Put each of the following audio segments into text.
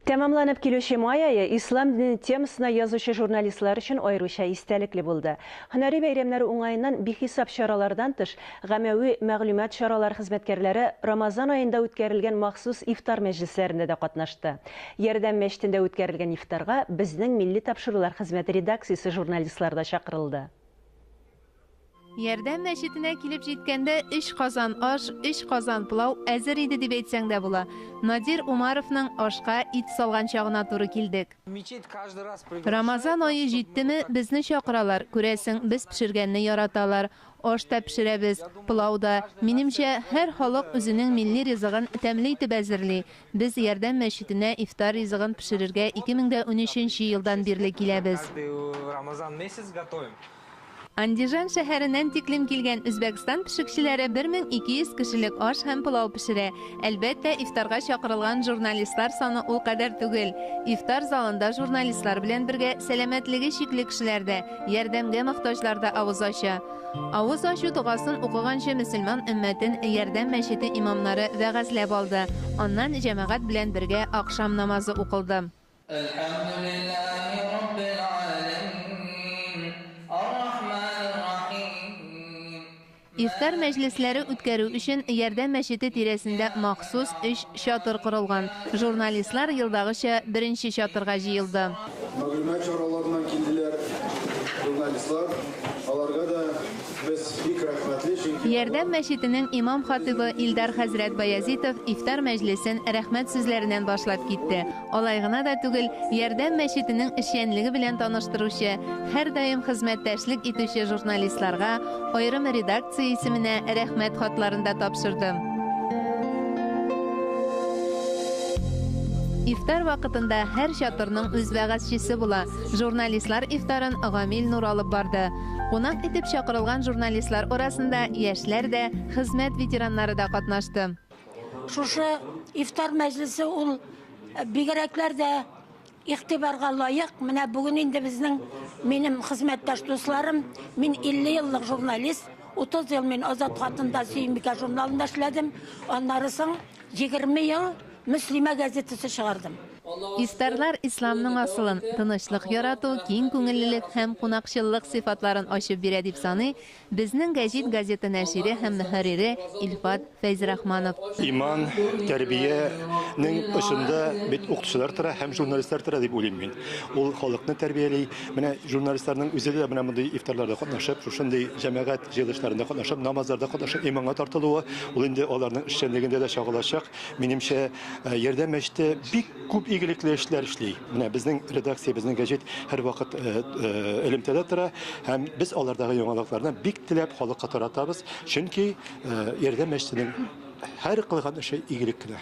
Тәмамланып килүче май ае ислам дине темасына язучы журналистлар өчен аеруча истәлекле булды. Һөнәри бәйрәмнәре уңаеннан бихисап чаралардан тыш, гамәви мәгълүмат чаралары хезмәткәрләре Рамазан аенда үткәрелгән махсус ифтар мәҗлесләрендә дә катнашты. Ярдәм мәчетендә үткәрелгән ифтарга Безнең милли тапшырулар хезмәте редакциясе журналистлары да чакырылды. Ярдәм мәчетенә килеп җиткәндә өч казан аш, өч казан пылау әзер иде дип әйтсәң дә була. Надир Умаровның ашка ит салган чагына туры килдек. Рамазан ае җиттеме, безне чакыралар, күрәсең, без пешергәнне яраталар. Аш та пешерәбез, пылау да. Минемчә, һәр халык үзенең милли ризыгын тәмле итеп әзерли. Без Ярдәм мәчетенә ифтар ризыгын пешерергә 2013 нче елдан бирле киләбез. Андижан шәһәреннән тиклем килгән Үзбәкстан пешекчеләре 1200 кешелек аш һәм пылау пешерә. Әлбәттә, ифтарга чакырылган журналистлар саны ул кадәр түгел. Ифтар залында журналистлар белән бергә сәламәтлеге чикле кешеләр дә, ярдәмгә мохтаҗлар да авыз ача. Авыз ачу догасын укыганчы мөселман өммәтен Ярдәм мәчете имамнары вәгазьләп алды. Аннан җәмәгать белән бергә ахшам намазы укылды. Әлхәмдүлилләһи раббил галәмин, ар-рахманир рахим. Ифтар мәҗлесләре үткәрү өчен Ярдәм мәчете тирәсендә махсус өч чатыр корылган. Журналистлар елдагыча беренче чатырга җыелды. Мәгълүмат чараларыннан килделәр журналистлар. Аларга да без бик рәхмәтле, чөнки Ярдәм мәчетенең имам-хатыйбы Илдар хәзрәт Баязитов ифтар мәҗлесен рәхмәт сүзләреннән башлап китте. Алай гына да түгел, Ярдәм мәчетенең эшчәнлеге белән таныштыручы, һәрдаим хезмәттәшлек итүче журналистларга аерым редакция исеменә Рәхмәт хатларын да тапшырды. Ифтар вакытында һәр чатырның үз вәгазьчесе була. Журналистлар ифтарын Гамил Нур алып барды. Кунак итеп чакырылган журналистлар арасында яшьләр дә, хезмәт ветераннары да катнашты. Шушы ифтар мәҗлесе ул бигрәкләр дә игътибарга лаек. Менә бүген инде безнең минем хезмәттәш дусларым, мин 50 еллык журналист, 30 ел мин Азат хатында Сөембикә журналында эшләдем. Аннары соң 20 ел Мөслимә газетасы чыгардым. Ифтарлар исламның асылын, тынычлык ярату, киң күңеллелек һәм кунакчыллык сыйфатларын ачып бирә, дип саный Безнең гәҗит газета нәшире һәм мөхәррире Илфат Фәйзрахманов. Иман, тәрбиянең очында бит укытучылар тора һәм журналистлар тора дип уйлыйм мин. Ул халыкны тәрбияли. Менә журналистларның үзе дә менә мондый ифтарларда катнашып, шушындый җәмәгать җыелышларында катнашып, намазларда катнашып иманга тартылуы, ул инде аларның эшчәнлегендә дә чагылачак. Минемчә, Ярдәм мәчете бик күп игелекле эшләр эшли. Менә безнең редакция, безнең гәҗит һәрвакыт элемтәдә тора һәм без алардагы яңалыкларны бик теләп халыкка таратабыз, чөнки Ярдәм мәчетенең һәр кылган эше игелек кенә.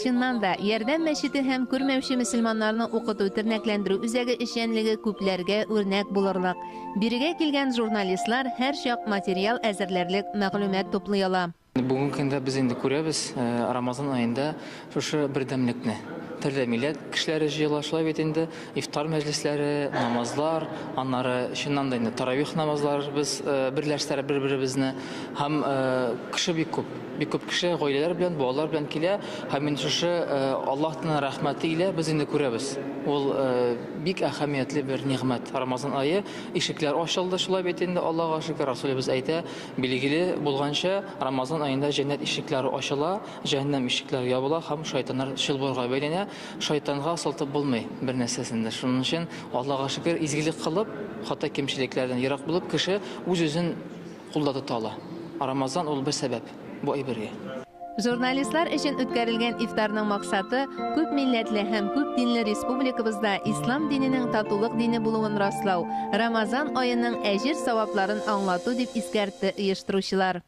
Чыннан да, Ярдәм мәчете һәм күрмәүче мөселманнарны укыту-тернәкләндерү үзәге эшчәнлеге күпләргә үрнәк булырлык. Бирегә килгән журналистлар һәрчак материал әзерләрлек мәгълүмат туплый ала. Бүгенге көндә без инде күрәбез, Рамазан аенда шушы бердәмлекне. Төрле милләт кешеләре җыела, шулай бит инде. Ифтар мәҗлесләре, намазлар, аннары чыннан да инде таравих намазлар без берләштерә бер-беребезне. Һәм кеше бик күп. Бик күп кеше гаиләләр белән, балалар белән килә. Һәм инде шушы Аллаһның рәхмәте илә без инде күрәбез. Ул бик әһәмиятле бер нигъмәт. Рамазан ае ишекләр ачылды, шулай бит инде, Аллаһга шөкер, Расулебез әйтә, Билгеле булганча, Рамазан аенда җәннәт ишекләре ачыла, җәһәннәм ишекләре ябыла һәм шайтаннар чылбырга бәйләнә. Шайтанга асылтып булмый бер нәрсәсен дә. Шуның өчен, Аллага шөкер, изгелек кылып, хата-кимчелекләрдән ерак булып, кеше үз-үзен кулда тота ала. Рамазан ул бер сәбәп бу әйбергә. Журналистлар өчен үткәрелгән ифтарның максаты, күп милләтле һәм күп динле республикабызда ислам диненең татулык дине булуын раслау, Рамазан аеның әҗер-савапларын аңлату, дип искәртте оештыручылар.